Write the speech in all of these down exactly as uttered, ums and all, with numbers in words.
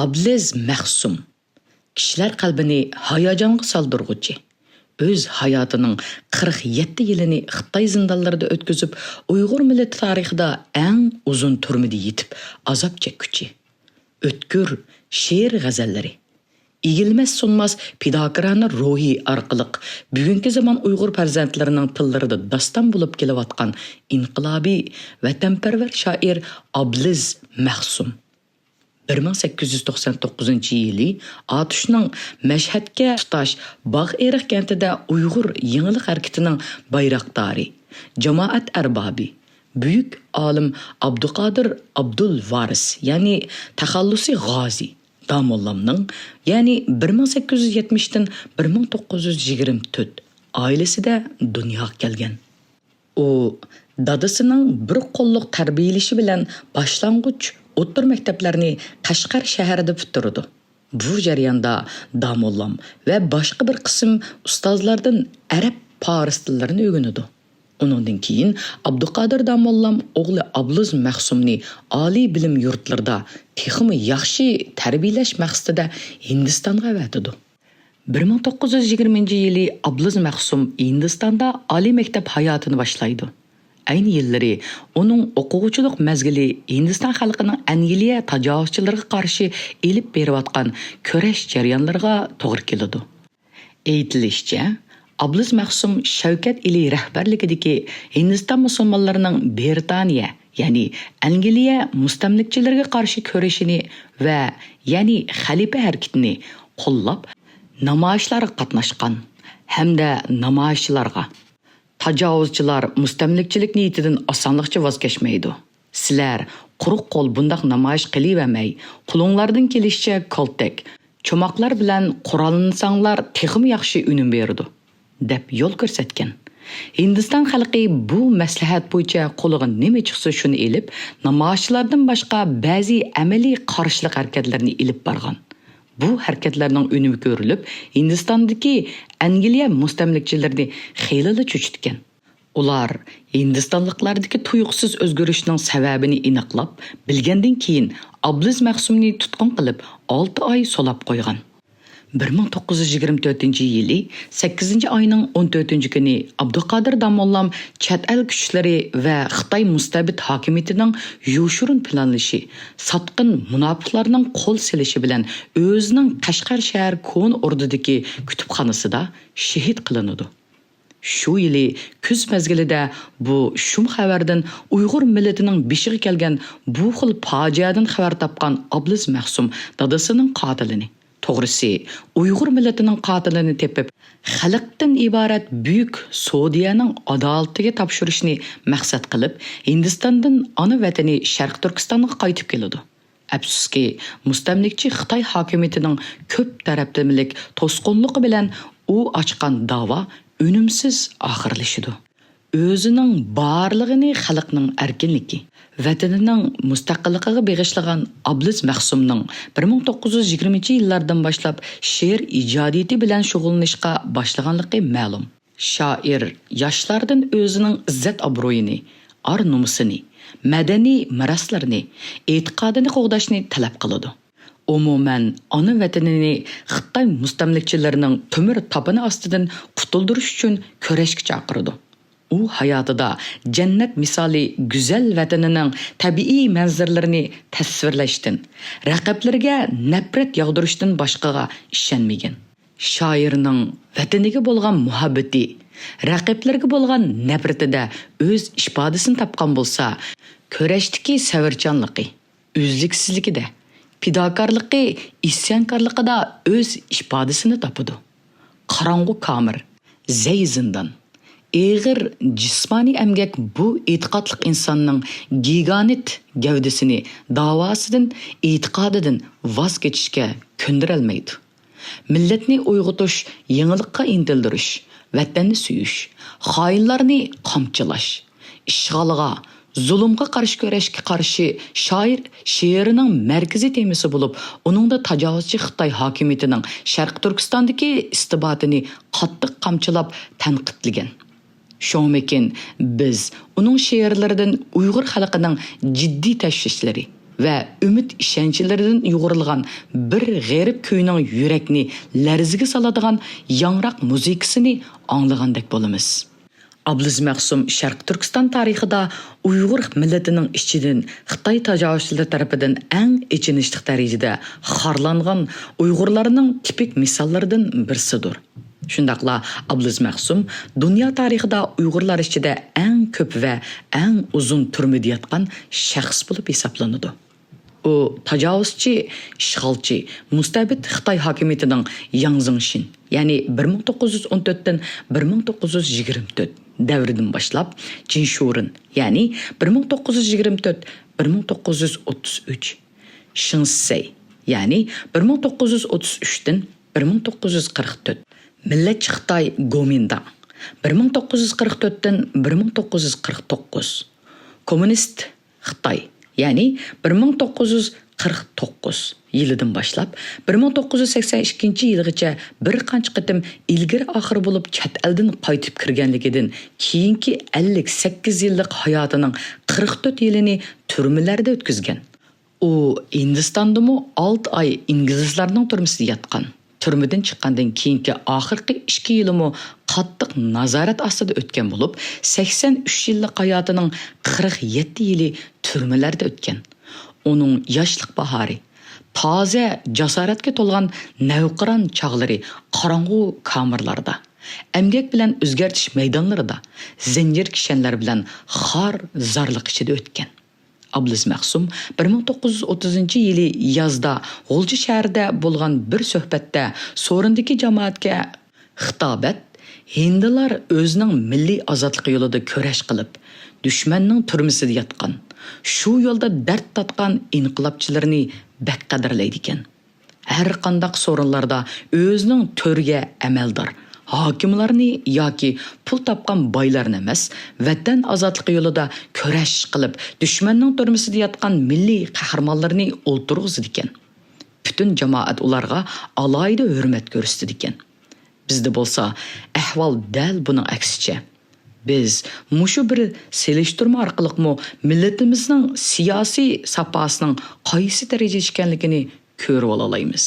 ئابلىز مەخسۇم، كىشىلەر قەلبىنى ھاياجانغا سالدۇرغۇچى، ئۆز ھاياتىنىڭ قىرىق يەتتە يىلىنى خىتاي زىندانلىرىدا ئۆتكۈزۈپ، ئۇيغۇر مىللىتى تارىخىدا ئەڭ ئۇزۇن تۈرمىدە يېتىپ ئازاب چەككۈچى، ئۆتكۈر شېئىر غەزەللىرى، ئېگىلمەس سۇنماس پىداكارانە روھى ئارقىلىق بۈگۈنكى زامان ئۇيغۇر پەرزەنتلىرىنىڭ تىللىرىدا داستان بولۇپ كېلىۋاتقان ئىنقىلابىي، ۋەتەنپەرۋەر شائىر ئابلىز مەخسۇم. بىر مىڭ سەككىز يۈز توقسان توققۇزىنچى يىلى ئاتۇشنىڭ مەشھەدكە تۇتاش باغ ئېرىق كەنتىدە ئۇيغۇر يېڭىلىق ھەرىكىتىنىڭ بايراقدارى، جامائەت ئەربابى، بۈيۈك ئالىم ئابدۇقادىر ئابدۇلۋارىس، يەنى تەخەللۇسى غازى داموللامنىڭ، يەنى بىر مىڭ سەككىز يۈز يەتمىشتىن بىر مىڭ توققۇز يۈز يىگىرمە تۆت ئائىلىسىدە دۇنياغا كەلگەن. ئۇ دادىسىنىڭ بىر قوللۇق تەربىيەلىشى بىلەن باشلانغۇچ ئوتتۇرا مەكتەپلەرنى قەشقەر شەھىرىدە پۈتتۈرىدۇ. بۇ جەرياندا داموللام ۋە باشقا بىر قىسىم ئۇستازلاردىن ئەرەب، پارس تىللىرىنى ئۆگىنىدۇ. ئۇنىڭدىن كېيىن ئابدۇقادىر داموللام ئوغلى ئابلىز مەخسۇمنى ئالىي بىلىم يۇرتلىرىدا تېخىمۇ ياخشى تەربىيەلەش مەقسىتىدە ھىندىستانغا ئەۋەتىدۇ. بىر مىڭ توققۇز يۈز يىگىرمىنچى يىلى ئابلىز مەخسۇم ھىندىستاندا ئالىي مەكتەپ ھاياتىنى باشلايدۇ. ئەينى يىللىرى ئۇنىڭ ئوقۇغۇچىلىق مەزگىلى ھىندىستان خەلقىنىڭ ئەنگلىيە تاجاۋۇزچىلىرىغا قارشى ئېلىپ بېرىۋاتقان كۈرەش جەريانلىرىغا توغرا كېلىدۇ. ئېيتىلىشىچە، ئابلىز مەخسۇم شەۋكەت ئېلى رەھبەرلىكىدىكى ھىندىستان مۇسۇلمانلىرىنىڭ بىرىتانىيە، يەنى ئەنگلىيە مۇستەملىكىچىلىرىگە قارشى كۈرىشىنى ۋە يەنى خەلىپە ھەرىكىتىنى قوللاپ، نامايىشلارغا قاتناشقان ھەمدە نامايىشچىلارغا، تاجاۋۇزچىلار مۇستەملىكىچىلىك نىيىتىدىن ئاسانلىقچە ۋاز كەچمەيدۇ. سىلەر قۇرۇق قول بۇنداق نامايىش قىلىۋەرمەي، قولۇڭلاردىن كېلىشىچە كالتەك، چوماقلار بىلەن قوراللانساڭلار تېخىمۇ ياخشى ئۈنۈم بېرىدۇ، دەپ يول كۆرسەتكەن. ھىندىستان خەلقى بۇ مەسلىھەت بويىچە قولىغا نېمە چىقسا شۇنى ئېلىپ، نامايىشچىلاردىن باشقا بەزى ئەمەلىي قارشىلىق ھەرىكەتلىرىنى ئېلىپ بارغان. بۇ ھەرىكەتلەرنىڭ ئۈنۈمى كۆرۈلۈپ، ھىندىستاندىكى ئەنگلىيە مۇستەملىكىچىلىرىنى خېلىلا چۆچۈتكەن. ئۇلار ھىندىستانلىقلاردىكى تۇيۇقسىز ئۆزگىرىشنىڭ سەۋەبىنى ئېنىقلاپ بىلگەندىن كېيىن، ئابلىز مەخسۇمنى تۇتقۇن قىلىپ، ئالتە ئاي سولاپ قويغان. بىر مىڭ توققۇز يۈز يىگىرمە تۆتىنچى يىلى سەككىزىنچى ئاينىڭ ئون تۆتىنچى كۈنى ئابدۇقادىر داموللام چەت ئەل كۈچلىرى ۋە خىتاي مۇستەبىت ھاكىمىيىتىنىڭ يوشۇرۇن پىلانلىشى، ساتقىن مۇناپىقلارنىڭ قول سېلىشى بىلەن ئۆزىنىڭ قەشقەر شەھەر كونا ئوردىدىكى كۇتۇپخانىسىدا شېھىت قىلىنىدۇ. شۇ يىلى كۈز مەزگىلىدە بۇ شۇم خەۋەردىن ئۇيغۇر مىللىتىنىڭ بېشىغا كەلگەن بۇ خىل پاجىئەدىن خەۋەر تاپقان ئابلىز مەخسۇم دادىسىنىڭ قاتىلىنى، توغرىسى، ئۇيغۇر مىللىتىنىڭ قاتىلىنى تېپىپ، خەلقتىن ئىبارەت بۈيۈك سودىيەنىڭ ئادالىتىگە تاپشۇرۇشنى مەقسەت قىلىپ، ھىندىستاندىن ئانا ۋەتىنى شەرقىي تۈركىستانغا قايتىپ كېلىدۇ. ئەپسۇسكى، مۇستەملىكىچى خىتاي ھاكىمىيىتىنىڭ كۆپ تەرەپلىمىلىك توسقۇنلۇقى بىلەن ئۇ ئاچقان داۋا ئۈنۈمسىز ئاخىرلىشىدۇ. ئۆزىنىڭ بارلىقىنى خەلقنىڭ ئەركىنلىكى، ۋەتىنىنىڭ مۇستەقىللىقىغا بېغىشلىغان ئابلىز مەخسۇمنىڭ بىر مىڭ توققۇز يۈز يىگىرمىنچى يىللاردىن باشلاپ شېئىر ئىجادىيىتى بىلەن شۇغۇللىنىشقا باشلىغانلىقى مەلۇم. شائىر ياشلاردىن ئۆزىنىڭ ئىززەت-ئابرۇيىنى، ئار-نومۇسىنى، مەدەنىي مىراسلىرىنى، ئېتىقادىنى قوغداشنى تەلەپ قىلىدۇ. ئومۇمەن، ئانا ۋەتىنىنى خىتاي مۇستەملىكىچىلىرىنىڭ تۆمۈر تاپىنى ئاستىدىن قۇتۇلدۇرۇش ئۈچۈن كۈرەشكە چاقىرىدۇ. ئۇ ھاياتىدا جەننەت مىسالى گۈزەل ۋەتىنىنىڭ تەبىئىي مەنزىرىلىرىنى تەسۋىرلەشتىن، رەقىبلىرىگە نەپرەت ياغدۇرۇشتىن باشقىغا ئىشەنمىگەن. شائىرنىڭ ۋەتىنىگە بولغان مۇھەببىتى، رەقىبلىرىگە بولغان نەپرىتىدە ئۆز ئىپادىسىنى تاپقان بولسا، كۈرەشتىكى سەۋرچانلىقى، ئۈزلۈكسىزلىكىدە، پىداكارلىقى، ئىسيانكارلىقىدا ئۆز ئىپادىسىنى تاپىدۇ. قاراڭغۇ كامېر، زەي زىندان، ئېغىر جىسمانىي ئەمگەك بۇ ئېتىقادلىق ئىنساننىڭ گىگانت گەۋدىسىنى داۋاسىدىن، ئېتىقادىدىن ۋاز كېچىشكە كۆندۈرەلمەيدۇ. مىللەتنى ئويغىتىش، يېڭىلىققا ئىنتىلدۈرۈش، ۋەتەننى سۆيۈش، خائىنلارنى قامچىلاش، ئىشغالغا، زۇلۇمغا قارشى كۈرەشكە قارشى شائىر شېئىرىنىڭ مەركىزىي تېمىسى بولۇپ، ئۇنىڭدا تاجاۋۇزچى خىتاي ھاكىمىيىتىنىڭ شەرقىي تۈركىستاندىكى ئىستىبداتىنى قاتتىق قامچىلاپ تەنقىدلىگەن. شۇڭىمىكىن، بىز ئۇنىڭ شېئىرلىرىدىن ئۇيغۇر خەلقىنىڭ جىددىي تەشۋىشلىرى، ۋە ئۈمىد ئىشەنچلىرىدىن يۇغۇرۇلغان بىر غېرىب كۈينىڭ يۈرەكنى لەرزىگە سالىدىغان ياڭراق مۇزىكىسىنى ئاڭلىغاندەك بولىمىز. ئابلىز مەخسۇم شەرقىي تۈركىستان تارىخىدا ئۇيغۇر مىللىتىنىڭ ئىچىدىن خىتاي تاجاۋۇزچىلىرى تەرىپىدىن ئەڭ ئېچىنىشلىق دەرىجىدە خارلانغان ئۇيغۇرلارنىڭ تىپىك مىساللىرىدىن بىرسىدۇر. شۇنداقلا ئابلىز مەخسۇم دۇنيا تارىخىدا ئۇيغۇرلار ئىچىدە ئەڭ كۆپ ۋە ئەڭ ئۇزۇن تۈرمىدە ياتقان شەخس بولۇپ ھېسابلىنىدۇ. ئۇ تاجاۋۇزچى، ئىشغالچى، مۇستەبىت خىتاي ھاكىمىيىتىنىڭ ياڭ زېڭشىن، يەنى بىر مىڭ توققۇز يۈز ئون تۆتتىن بىر مىڭ توققۇز يۈز يىگىرمە تۆت دەۋرىدىن باشلاپ، جىنشۇرېن، يەنى بىر مىڭ توققۇز يۈز يىگىرمە تۆت، بىر مىڭ توققۇز يۈز ئوتتۇز ئۈچ، شېڭ شىسەي، يەنى بىر مىڭ توققۇز يۈز ئوتتۇز ئۈچتىن بىر مىڭ توققۇز يۈز قىرىق تۆت، مىللەتچى خىتاي گومىنداڭ، بىر مىڭ توققۇز يۈز قىرىق تۆتتىن بىر مىڭ توققۇز يۈز قىرىق توققۇز، كوممۇنىست خىتاي، يەنى بىر مىڭ توققۇز يۈز قىرىق توققۇز يىلىدىن باشلاپ، بىر مىڭ توققۇز يۈز سەكسەن ئىككىنچى يىلىغىچە بىر قانچە قېتىم ئىلگىرى ئاخىرى بولۇپ چەت ئەلدىن قايتىپ كىرگەنلىكىدىن كېيىنكى ئەللىك سەككىز يىللىق ھاياتىنىڭ قىرىق تۆت يىلىنى تۈرمىلەردە ئۆتكۈزگەن. ئۇ ھىندىستاندىمۇ ئالتە ئاي ئىنگلىزلارنىڭ تۈرمىسىدە ياتقان. تۈرمىدىن چىققاندىن كېيىنكى ئاخىرقى ئىككى يىلىمۇ قاتتىق نازارەت ئاستىدا ئۆتكەن بولۇپ، سەكسەن ئۈچ يىللىق ھاياتىنىڭ قىرىق يەتتە يىلى تۈرمىلەردە ئۆتكەن. ئۇنىڭ ياشلىق باھارى، تازە جاسارەتكە تولغان نەۋقىران چاغلىرى قاراڭغۇ كامېرلاردا، ئەمگەك بىلەن ئۆزگەرتىش مەيدانلىرىدا، زەنجىر كىشەنلەر بىلەن خار-زارلىق ئىچىدە ئۆتكەن. ئابلىز مەخسۇم بىر مىڭ توققۇز يۈز ئوتتۇزىنچى يىلى يازدا غۇلجا شەھىرىدە بولغان بىر سۆھبەتتە سورۇندىكى جامائەتكە خىتابەت، ھىندىلار ئۆزىنىڭ مىللىي ئازادلىقى يولىدا كۈرەش قىلىپ، دۈشمەننىڭ تۈرمىسىدە ياتقان، شۇ يولدا دەرد تارتقان ئىنقىلابچىلىرىنى بەك قەدىرلەيدىكەن. ھەر قانداق سورۇنلاردا ئۆزىنىڭ تۆرىگە ئەمەلدار ھاكىملارنى ياكى پۇل تاپقان بايلارنى ئەمەس، ۋەتەن ئازادلىقى يولىدا كۈرەش قىلىپ، دۈشمەننىڭ تۈرمىسىدە ياتقان مىللىي قەھرىمانلىرىنى ئولتۇرغۇزىدىكەن. پۈتۈن جامائەت ئۇلارغا ئالاھىدە ھۆرمەت كۆرسىتىدىكەن. بىزدە بولسا ئەھۋال دەل بۇنىڭ ئەكسىچە. بىز مۇشۇ بىر سېلىشتۇرما ئارقىلىقمۇ مىللىتىمىزنىڭ سىياسىي ساپاسىنىڭ قايسى دەرىجىدە ئىكەنلىكىنى كۆرۈۋالالايمىز،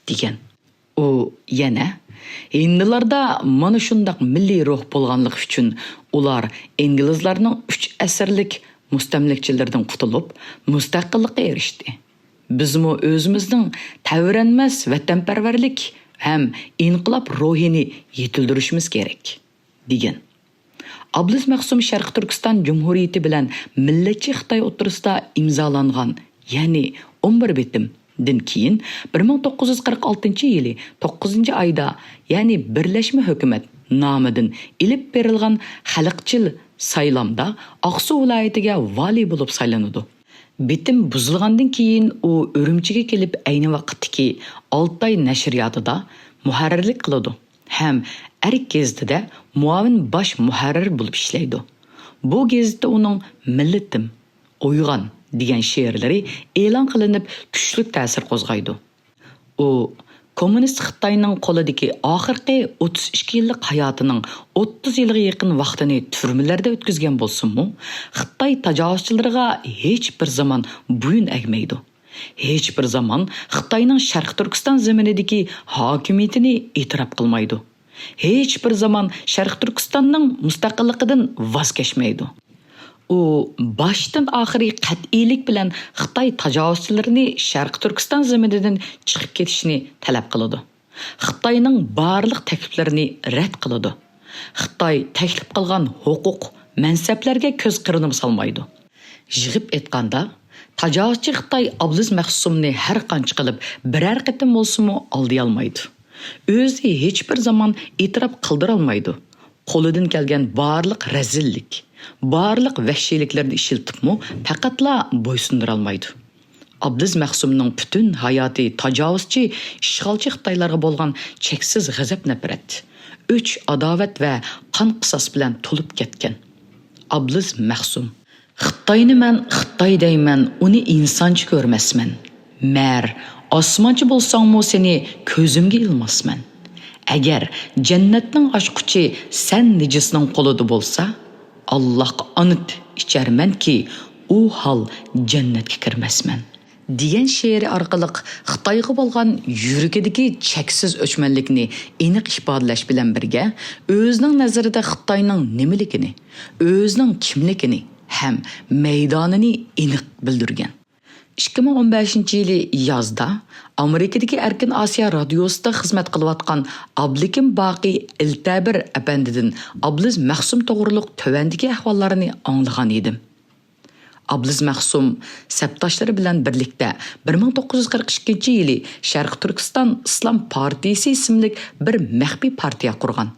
دېگەن. ئۇ يەنە، ھىندىلاردا مانا شۇنداق مىللىي روھ بولغانلىقى ئۈچۈن ئۇلار ئىنگلىزلارنىڭ ئۈچ ئەسىرلىك مۇستەملىكىچىلىرىدىن قۇتۇلۇپ، مۇستەقىللىققا ئېرىشتى. بىزمۇ ئۆزىمىزنىڭ تەۋرەنمەس ۋەتەنپەرۋەرلىك ھەم ئىنقىلاب روھىنى يېتىلدۈرۈشىمىز كېرەك، دېگەن. ئابلىز مەخسۇم شەرقىي تۈركىستان جۇمھۇرىيىتى بىلەن مىللەتچى خىتاي ئوتتۇرىسىدا ئىمزالانغان، يەنى ئون بىر بېتىمدىن كېيىن، بىر مىڭ توققۇز يۈز قىرىق ئالتىنچى يىلى توققۇزىنچى ئايدا، يەنى بىرلەشمە ھۆكۈمەت نامىدىن ئېلىپ بېرىلغان خەلقچىل سايلامدا ئاقسۇ ۋىلايىتىگە ۋالىي بولۇپ سايلىنىدۇ. بېتىم بۇزۇلغاندىن كېيىن، ئۇ ئۈرۈمچىگە كېلىپ، ئەينى ۋاقىتتىكى ئالتاي نەشرىياتىدا مۇھەررىرلىك قىلىدۇ ھەم ئەرك گېزىتىدە مۇئاۋىن باش مۇھەررىر بولۇپ ئىشلەيدۇ. بۇ گېزىتتە ئۇنىڭ مىللىتىم، ئويغان دېگەن شېئىرلىرى ئېلان قىلىنىپ، كۈچلۈك تەسىر قوزغايدۇ. ئۇ كوممۇنىست خىتاينىڭ قولىدىكى ئاخىرقى ئوتتۇز ئىككى يىللىق ھاياتىنىڭ ئوتتۇز يىلغا يېقىن ۋاقتىنى تۈرمىلەردە ئۆتكۈزگەن بولسىمۇ، خىتاي تاجاۋۇزچىلىرىغا ھېچ بىر زامان بويۇن ئەگمەيدۇ. ھېچ بىر زامان خىتاينىڭ شەرقىي تۈركىستان زېمىنىدىكى ھاكىمىيىتىنى ئېتىراپ قىلمايدۇ. ھېچ بىر زامان شەرقىي تۈركىستاننىڭ مۇستەقىللىقىدىن ۋاز كەچمەيدۇ. ئۇ باشتىن ئاخىرى قەتئىيلىك بىلەن خىتاي تاجاۋۇزچىلىرىنى شەرقىي تۈركىستان زېمىنىدىن چىقىپ كېتىشىنى تەلەپ قىلىدۇ. خىتاينىڭ بارلىق تەكلىپلىرىنى رەت قىلىدۇ. خىتاي تەكلىپ قىلغان ھوقۇق، مەنسەپلەرگە كۆز قىرىنىمۇ سالمايدۇ. يىغىپ ئېيتقاندا، تاجاۋۇزچى خىتاي ئابلىز مەخسۇمنى ھەر قانچە قىلىپ بىرەر قېتىم بولسىمۇ ئالدىيالمايدۇ. ئۆزى ھېچ بىر زامان ئېتىراپ قىلدۇرالمايدۇ. قولىدىن كەلگەن بارلىق رەزىللىك، بارلىق ۋەھشىيلىكلەرنى ئىشلىتىپمۇ پەقەتلا بويسۇندۇرالمايدۇ. ئابلىز مەخسۇمنىڭ پۈتۈن ھاياتى تاجاۋۇزچى، ئىشغالچى خىتايلارغا بولغان چەكسىز غەزەپ-نەپرەت، ئۆچ-ئاداۋەت ۋە قان-قىساس بىلەن تولۇپ كەتكەن. ئابلىز مەخسۇم. خىتاينى مەن خىتاي دەيمەن، ئۇنى ئىنسانچە كۆرمەسمەن. مەر، ئاسمانچە بولساڭمۇ سېنى كۆزۈمگە ئىلماسمەن. ئەگەر جەننەتنىڭ ئاچقۇچى سەن نىجىسنىڭ قولىدا بولسا، ئاللاھقا ئانت ئىچەرمەنكى، ئۇ ھال جەننەتكە كىرمەسمەن» دېگەن شېئىرى ئارقىلىق خىتايغا بولغان يۈرىكىدىكى چەكسىز ئۆچمەنلىكنى ئېنىق ئىپادىلەش بىلەن بىرگە، ئۆزىنىڭ نەزىرىدە خىتاينىڭ نېمىلىكىنى، ئۆزىنىڭ كىملىكىنى ھەم مەيدانىنى ئېنىق بىلدۈرگەن. ئىككى مىڭ ئون بەشىنچى يىلى يازدا ئامېرىكىدىكى ئەركىن ئاسىيا رادىيوسىدا خىزمەت قىلىۋاتقان ئابلىكىم باقى ئىلتەبىر ئەپەندىدىن ئابلىز مەخسۇم توغرۇلۇق تۆۋەندىكى ئەھۋاللارنى ئاڭلىغان ئىدىم. ئابلىز مەخسۇم سەپداشلىرى بىلەن بىرلىكتە بىر مىڭ توققۇز يۈز قىرىق ئىككىنچى يىلى شەرقىي تۈركىستان ئىسلام پارتىيىسى ئىسىملىك بىر مەخپىي پارتىيە قۇرغان.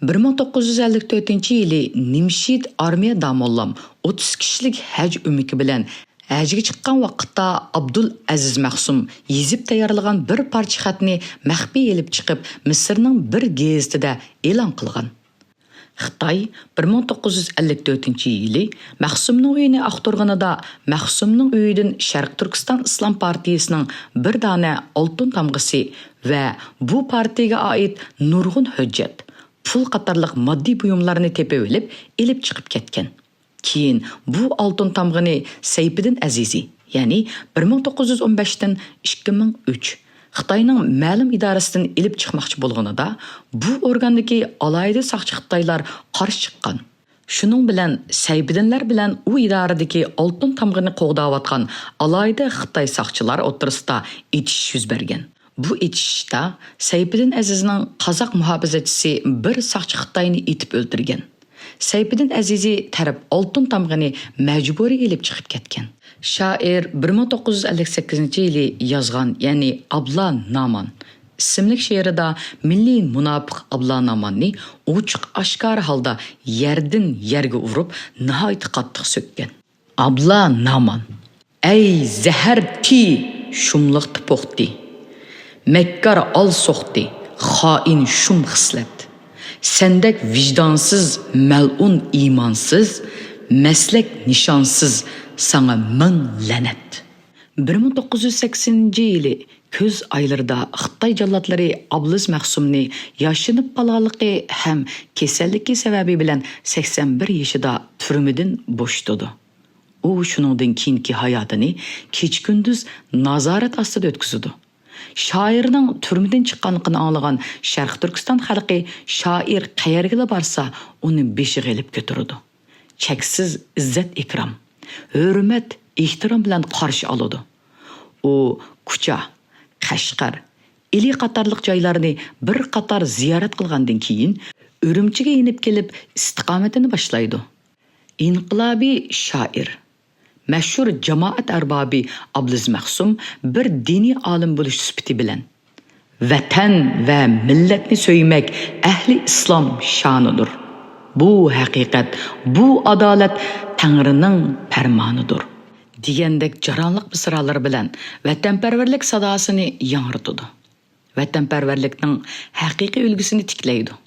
بىر مىڭ توققۇز يۈز ئەللىك تۆتىنچى يىلى نىمشىد ئارمىيە داموللام ئوتتۇز كىشىلىك ھەج ئۆمىكى بىلەن ھەجگە چىققان ۋاقىتتا ئابدۇل ئەزىز مەخسۇم يېزىپ تەييارلىغان بىر پارچە خەتنى مەخپىي ئېلىپ چىقىپ، مىسىرنىڭ بىر گېزىتىدە ئېلان قىلغان. خىتاي بىر مىڭ توققۇز يۈز ئەللىك تۆتىنچى يىلى مەخسۇمنىڭ ئۆيىنى ئاختۇرغىنىدا، مەخسۇمنىڭ ئۆيىدىن شەرقىي تۈركىستان ئىسلام پارتىيىسىنىڭ بىر دانە ئالتۇن تامغىسى ۋە بۇ پارتىيىگە ئائىت نۇرغۇن ھۆججەت، پۇل قاتارلىق ماددىي بۇيۇملارنى تېپىۋېلىپ، ئېلىپ چىقىپ كەتكەن. كېيىن بۇ ئالتۇن تامغىنى سەيپىدىن ئەزىزى، يەنى بىر مىڭ توققۇز يۈز ئون بەشتىن ئىككى مىڭ ئۈچ، خىتاينىڭ مەلۇم ئىدارىسىدىن ئېلىپ چىقماقچى بولغىنىدا، بۇ ئورگاندىكى ئالاھىدە ساقچى خىتايلار قارشى چىققان. شۇنىڭ بىلەن سەيپىدىنلەر بىلەن ئۇ ئىدارىدىكى ئالتۇن تامغىنى قوغداۋاتقان ئالاھىدە خىتاي ساقچىلار ئوتتۇرىسىدا ئېتىشىش يۈز بەرگەن. بۇ ئېتىشىشتا سەيپىدىن ئەزىزنىڭ قازاق مۇھاپىزەتچىسى بىر ساقچى خىتاينى ئېتىپ ئۆلتۈرگەن. سەيپىدىن ئەزىزى تەرەپ ئالتۇن تامغىنى مەجبۇرىي ئېلىپ چىقىپ كەتكەن. شائىر بىر مىڭ توققۇز يۈز ئەللىك سەككىزىنچى يىلى يازغان، يەنى ئابلا نامان ئىسىملىك شېئىرىدا مىللىي مۇناپىق ئابلا ناماننى ئوچۇق ئاشكارا ھالدا يەردىن يەرگە ئۇرۇپ، ناھايىتى قاتتىق سۆككەن. ئابلا نامان. ئەي زەھەر تى، شۇملۇقتا پوختى. مەككار ئال سوختى، خائىن شۇم خىسلەت. سەندەك ۋىجدانسىز، مەلئۇن ئىمانسىز، مەسلەك نىشانسىز، ساڭا مىڭ لەنەت. بىر مىڭ توققۇز يۈز سەكسىنىنچى يىلى كۈز ئايلىرىدا خىتاي جاللاتلىرى ئابلىز مەخسۇمنى ياشىنىپ قالغانلىقى ھەم كېسەللىكى سەۋەبى بىلەن سەكسەن بىر يېشىدا تۈرمىدىن بوشىتىدۇ. ئۇ شۇنىڭدىن كېيىنكى ھاياتىنى كېچە-كۈندۈز نازارەت ئاستىدا ئۆتكۈزىدۇ. شائىرنىڭ تۈرمىدىن چىققانلىقىنى ئاڭلىغان شەرقىي تۈركىستان خەلقى شائىر قەيەرگىلا بارسا، ئۇنى بېشىغا ئېلىپ كۆتۈرىدۇ. چەكسىز ئىززەت-ئىكرام، ھۆرمەت، ئېھتىرام بىلەن قارشى ئالىدۇ. ئۇ كۇچا، قەشقەر، ئىلى قاتارلىق جايلارنى بىر قاتار زىيارەت قىلغاندىن كېيىن، ئۈرۈمچىگە يېنىپ كېلىپ ئىستىقامىتىنى باشلايدۇ. ئىنقىلابىي شائىر، مەشھۇر جامائەت ئەربابى ئابلىز مەخسۇم بىر دىنىي ئالىم بولۇش سۈپىتى بىلەن، ۋەتەن ۋە مىللەتنى سۆيمەك ئەھلى ئىسلام شانىدۇر. بۇ ھەقىقەت، بۇ ئادالەت تەڭرىنىڭ پەرمانىدۇر، دېگەندەك جارانلىق مىسرالىرى بىلەن ۋەتەنپەرۋەرلىك ساداسىنى ياڭرىتىدۇ. ۋەتەنپەرۋەرلىكنىڭ ھەقىقىي ئۈلگىسىنى تىكلەيدۇ.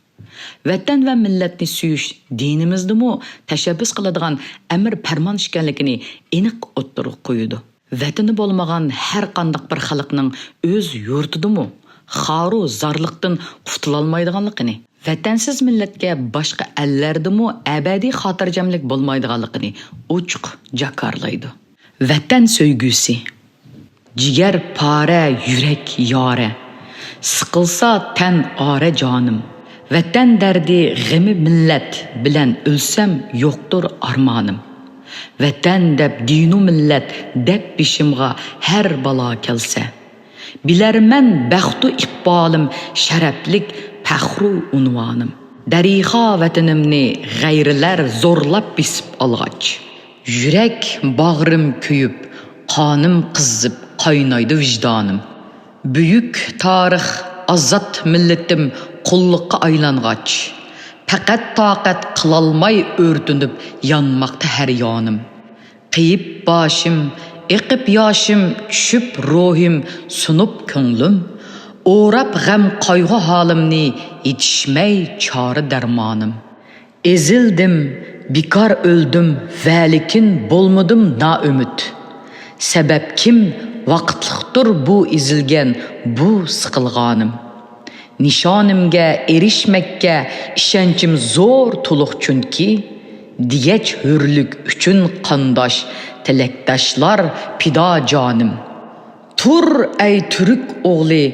ۋەتەن ۋە مىللەتنى سۆيۈش دىنىمىزدىمۇ تەشەببۇس قىلىدىغان ئەمىر پەرمان ئىكەنلىكىنى ئېنىق ئوتتۇرىغا قويىدۇ. ۋەتىنى بولمىغان ھەر قانداق بىر خەلقنىڭ ئۆز يۇرتىدىمۇ خارۇ زارلىقتىن قۇتۇلالمايدىغانلىقىنى، ۋەتەنسىز مىللەتكە باشقا ئەللەردىمۇ ئەبەدىي خاتىرجەملىك بولمايدىغانلىقىنى ئوچۇق جاكارلايدۇ. ۋەتەن سۆيگۈسى. جىگەر پارە، يۈرەك يارە، سىقىلسا تەن ئارە جانىم. ۋەتەن دەردى، غېمى مىللەت بىلەن ئۆلسەم يوقتۇر ئارمانىم. ۋەتەن دەپ دىنۇ مىللەت دەپ بېشىمغا ھەر بالا كەلسە، بىلەرمەن بەختۇ ئىقبالىم، شەرەپلىك پەخرۇ ئۇنۋانىم. دەرىخا ۋەتىنىمنى غەيرىلەر زورلاپ بېسىپ ئالغاچ، يۈرەك باغرىم كۆيۈپ، قانىم قىزىپ قاينايدۇ ۋىجدانىم. بۈيۈك تارىخ، ئازاد مىللىتىم قۇللۇققا ئايلانغاچ، پەقەت تاقەت قىلالماي ئۆرتىنىپ يانماقتا ھەر يانىم. قېيىپ باشىم، ئېقىپ ياشىم، چۈشۈپ روھىم، سۇنۇپ كۆڭلۈم، ئوراپ غەم قايغۇ ھالىمنى، يېتىشمەي چارە دەرمانىم. ئېزىلدىم، بىكار ئۆلدۈم، ۋەلىكىن بولمىدىم نائۈمىد. سەبەب كىم؟ ۋاقىتلىقتۇر بۇ ئېزىلگەن، بۇ سىقىلغانىم. نىشانىمگە ئېرىشمەككە ئىشەنچىم زور تولۇق، چۈنكى دېگەچ ھۆرلۈك ئۈچۈن قانداش، تىلەكداشلار پىدا جانىم. تۇر، ئەي تۈرك ئوغلى،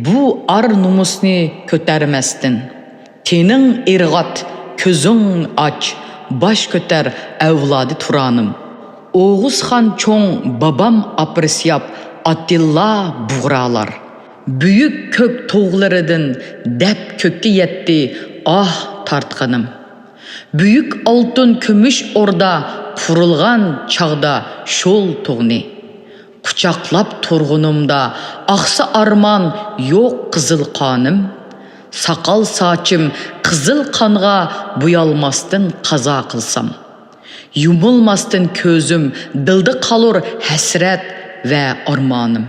بۇ ئار نومۇسنى كۆتەرمەستىن. تېنىڭ ئىرغات، كۆزۈڭ ئاچ، باش كۆتەر ئەۋلادى تۇرانىم. ئوغۇزخان چوڭ بابام ئاپرسىياب، ئاتىللا بۇغرالار. بۈيۈك كۆك تۇغلىرىدىن دەپ كۆككە يەتتى ئاھ تارتقىنىم. بۈيۈك ئالتۇن كۈمۈش ئوردا قۇرۇلغان چاغدا شول تۇغنى قۇچاقلاپ تۇرغىنىمدا، ئاقسا ئارمان يوق قىزىل قانىم. ساقال ساچىم قىزىل قانغا بويالماستىن قازا قىلسام. يۇمۇلماستىن كۆزۈم، دىلدا قالۇر ھەسرەت ۋە ئارمانىم.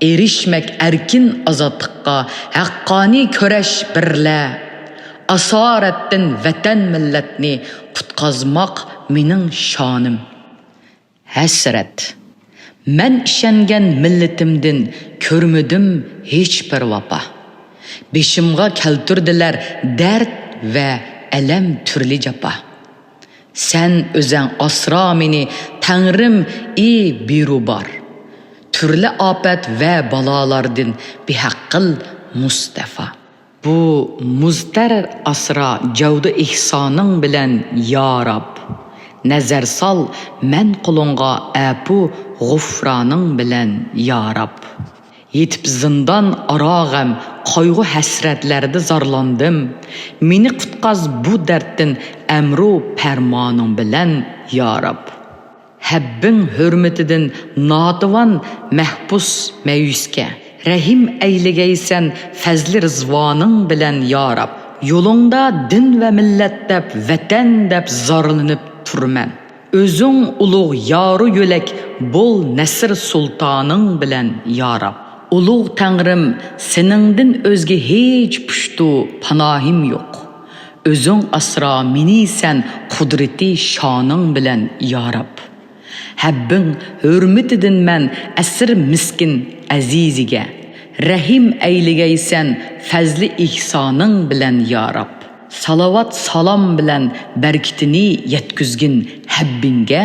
ئېرىشمەك ئەركىن ئازادلىققا، ھەققانىي كۈرەش بىرلە. ئاسارەتتىن ۋەتەن مىللەتنى قۇتقازماق مېنىڭ شانىم. ھەسرەت. مەن ئىشەنگەن مىللىتىمدىن كۆرمىدىم ھېچبىر ۋاپا. بېشىمغا كەلتۈردىلەر دەرد ۋە ئەلەم تۈرلى جاپا. سەن ئۆزەڭ ئاسرا مېنى، تەڭرىم، ئى بىرۇبار. تۈرلى ئاپەت ۋە بالالاردىن بىھەق قىل مۇستەفا. بۇ مۇزتەر ئاسرا جەۋدە ئېھسانىڭ بىلەن يا راب. نەزەر سال مەن قولۇڭغا ئەپۇ غۇفرانىڭ بىلەن يا راب. يېتىپ زىندان ئارا غەم، قايغۇ ھەسرەتلەردە زارلاندىم. مېنى قۇتقاز بۇ دەردتىن ئەمرۇ پەرمانىڭ بىلەن يا راب. ھەببىڭ ھۆرمىتىدىن ناتىۋان مەھبۇس مەيۈسكە رەھىم ئەيلىگەيسەن فەزلى رىزۋانىڭ بىلەن يا راب. يولۇڭدا دىن ۋە مىللەت دەپ، ۋەتەن دەپ زارلىنىپ تۇرىمەن. ئۆزۈڭ ئۇلۇغ يارۇ يۆلەك بول نەسىر سۇلتانىڭ بىلەن يا راب. ئۇلۇغ تەڭرىم، سېنىڭدىن ئۆزگە ھېچ پۇشتۇ پاناھىم يوق. ئۆزۈڭ ئاسرا مېنى سەن قۇدرىتى شانىڭ بىلەن يا راب. ھەببىڭ ھۆرمىتىدىن مەن ئەسىر مىسكىن ئەزىزىگە رەھىم ئەيلىگەيسەن فەزلى ئېھسانىڭ بىلەن يا راب. سالاۋات سالام بىلەن بەرىكىتىنى يەتكۈزگىن ھەببىڭگە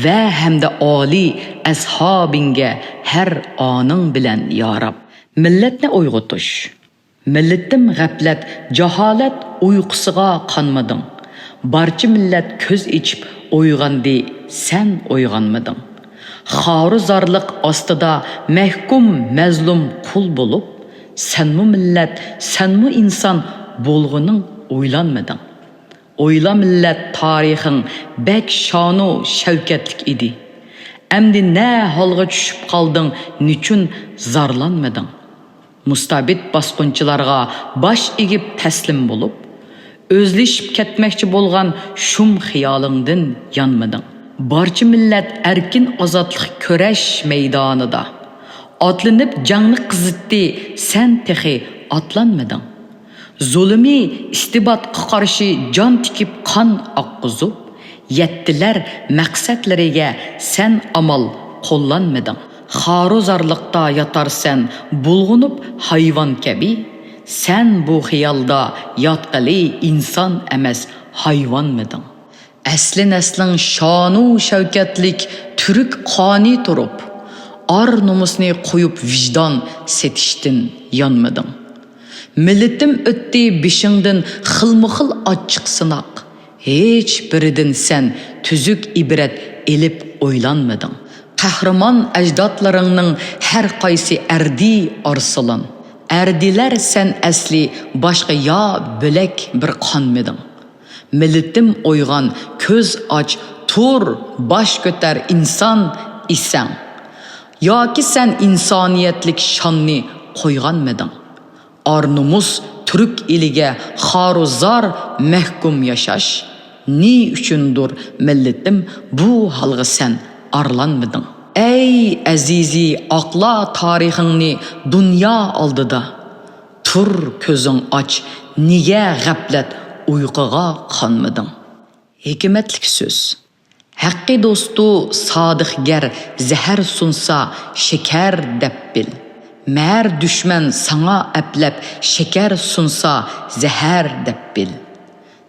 ۋە ھەمدە ئالىي ئەسھابىڭگە ھەر ئانىڭ بىلەن يا راب. مىللەتنى ئويغىتىش. مىللىتىم غەپلەت، جاھالەت ئۇيقۇسىغا قانمىدىڭ. بارچە مىللەت كۆز ئېچىپ ئويغاندى، سەن ئويغانمىدىڭ. خارۇ زارلىق ئاستىدا مەھكۇم مەزلۇم قۇل بولۇپ، سەنمۇ مىللەت، سەنمۇ ئىنسان بولغىنىڭ ئويلانمىدىڭ. ئويلا مىللەت تارىخىڭ بەك شانۇ شەۋكەتلىك ئىدى. ئەمدى نە ھالغا چۈشۈپ قالدىڭ، نېچۈن زارلانمىدىڭ؟ مۇستەبىت باسقۇنچىلارغا باش ئېگىپ تەسلىم بولۇپ، ئۆزلىشىپ كەتمەكچى بولغان شۇم خىيالىڭدىن يانمىدىڭ. بارچە مىللەت ئەركىن ئازادلىق كۈرەش مەيدانىدا ئاتلىنىپ جەڭنى قىزىتتى، سەن تېخى ئاتلانمىدىڭ. زۇلۇمىي ئىستىبداتقا قارشى جان تىكىپ قان ئاققۇزۇپ، يەتتىلەر مەقسەتلىرىگە سەن ئامال قوللانمىدىڭ. خارۇزارلىقتا ياتارسەن بۇلغىنىپ ھايۋان كەبى، سەن بۇ خىيالدا ياتقىلى ئىنسان ئەمەس ھايۋانمىدىڭ؟ ئەسلى نەسلىڭ شانۇ شەۋكەتلىك تۈرك قانى تۇرۇپ، ئار نومۇسنى قويۇپ ۋىجدان سېتىشتىن يانمىدىڭ. مىللىتىم ئۆتتى بېشىڭدىن خىلمۇخىل ئاچچىق سىناق، ھېچ بىرىدىن سەن تۈزۈك ئىبرەت ئېلىپ ئويلانمىدىڭ. قەھرىمان ئەجدادلىرىڭنىڭ ھەر قايسى ئەردى ئارسلان. ئەردىلەر سەن ئەسلى باشقا يا بۆلەك بىر قانمىدىڭ. مىللىتىم ئويغان، كۆز ئاچ، تۇر، باش كۆتەر ئىنسان ئىسەڭ. ياكى سەن ئىنسانىيەتلىك شاننى قويغانمىدىڭ؟ ئار نومۇس تۈرك ئېلىگە خارۇزار مەھكۇم ياشاش، نى ئۈچۈندۇر مىللىتىم بۇ ھالغا سەن ئارلانمىدىڭ؟ ئەي ئەزىزى ئاقلا تارىخىڭنى دۇنيا ئالدىدا، تۇر كۆزۈڭ ئاچ، نېگە غەپلەت ئۇيقۇغا قانمىدىڭ؟ ھېكمەتلىك سۆز. ھەققىي دوستۇ سادىقگەر زەھەر سۇنسا شېكەر دەپ بىل. مەر دۈشمەن ساڭا ئەپلەپ شېكەر سۇنسا زەھەر دەپ بىل.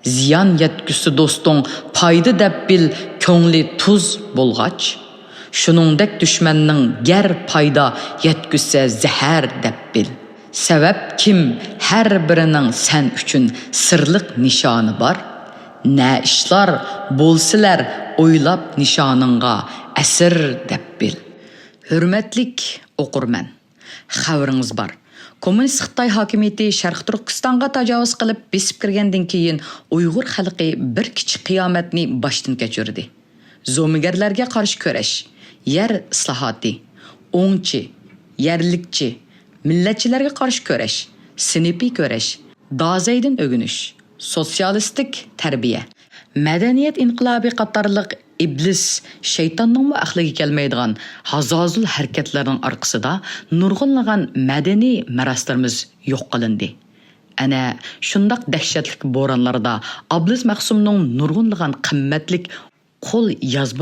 زىيان يەتكۈزسە دوستۇڭ پايدا دەپ بىل، كۆڭلى تۇز بولغاچ. شۇنىڭدەك دۈشمەننىڭ گەر پايدا يەتكۈزسە زەھەر دەپ بىل. سەۋەب كىم؟ ھەر بىرىنىڭ سەن ئۈچۈن سىرلىق نىشانى بار. نە ئىشلار بولسىلەر ئويلاپ نىشانىڭغا ئەسىر دەپ بىل. ھۆرمەتلىك ئوقۇرمەن، خەۋىرىڭىز بار. كوممۇنىست خىتاي ھاكىمىيىتى شەرقىي تۈركىستانغا تاجاۋۇز قىلىپ بېسىپ كىرگەندىن كېيىن ئۇيغۇر خەلقى بىر كىچىك قىيامەتنى باشتىن كەچۈردى. زومىگەرلەرگە قارشى كۈرەش، يەر ئىسلاھاتى، ئوڭچى، يەرلىكچى، مىللەتچىلەرگە قارشى كۈرەش، سىنىپىي كۈرەش، دازەيدىن ئۆگىنىش، سوتسىيالىستىك تەربىيە، مەدەنىيەت ئىنقىلابى قاتارلىق ئىبلىس شەيتاننىڭمۇ ئەقلىگە كەلمەيدىغان ھازازۇل ھەرىكەتلەرنىڭ ئارقىسىدا نۇرغۇنلىغان مەدەنىي مىراسلىرىمىز يوق قىلىندى. ئەنە شۇنداق دەھشەتلىك بورانلاردا ئابلىز مەخسۇمنىڭ نۇرغۇنلىغان قىممەتلىك قول يازما